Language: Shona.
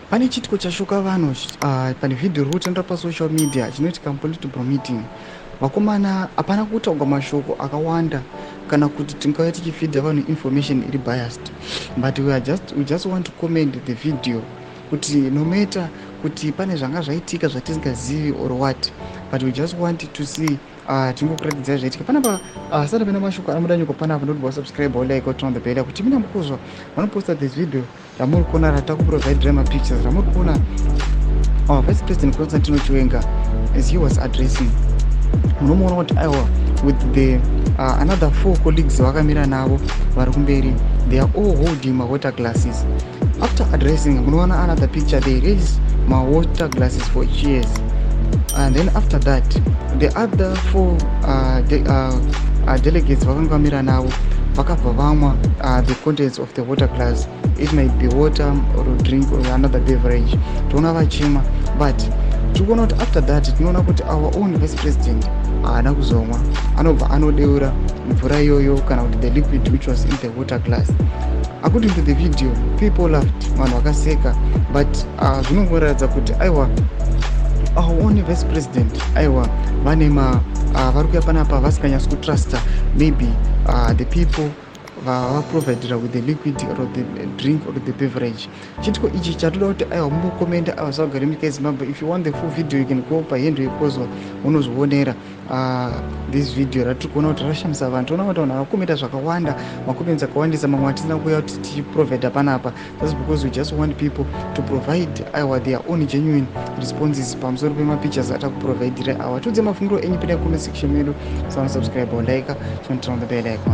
Pane chiitiko chashoka vanhu pane vhidhiyo riri kutendera pasocial media chinoitika mupolitburo meeting. Vakomana, hapana kutaurwa mashoko akawanda kana kuti tingauya tichifeeda vanhu information iri biased, but we just want to comment the video kuti no matter kuti pane zvanga zvaitika zvatisingazivi or what, but we just want to see, tingokuratidzai zvaitika panapa. Sati pena mashoko anobuda nyuko panapa, ndokuti wasubscribe, walike, turn on the bell kuti mina mukuzwa vanoposta this video ramuri kuona ratakuprovidira mapictures ramuri kuona our Vice President Constantino Chiwenga as he was addressing. Munomuona kuti aiwa, with the another four colleagues vakamira navo vari kumberi, they are all holding mawater glasses. After addressing, munoona another picture, they raise mawater glasses for cheers, and then after that the other four delegates vakanga vamira navo vakabva vamwa the contents of the water glass. It might be water or drink or another beverage. Toona vachimwa, but tiri kuona kuti after that tinoona kuti our own vice president haana kuzomwa, anobva anodeura mvura iyoyo kana kuti the liquid which was in the water glass. According to the video, people laughed, vanhu vakaseka, but zvinongoratidza kuti aiwa, our own vice president aiwa vane ma vari kuya panapa vasinganyatsi kutrusta maybe the people vavaprovidira with the liquid or the drink or the beverage. Chiitiko ichi chatoda kuti aiwa mumbokomenda aiwa savagari munyika yeZimbabwe. If you want the full video, you can go pahandle yekozwa unozvionera this video ratiri kuona kuti rashamisa vanhu. Toona kuti vanhu vakakomenda zvakawanda, macomments akawandisa, mamwe atisina kuuya kuti tichiprovida panapa. That's because we just want people to provide aiwa their own genuine responses pamusoro pemapictures atakuprovidira awa. Tiudze mafungiro enyu pina comment section medu. Sanosubscribe, like, turn on the bell icon.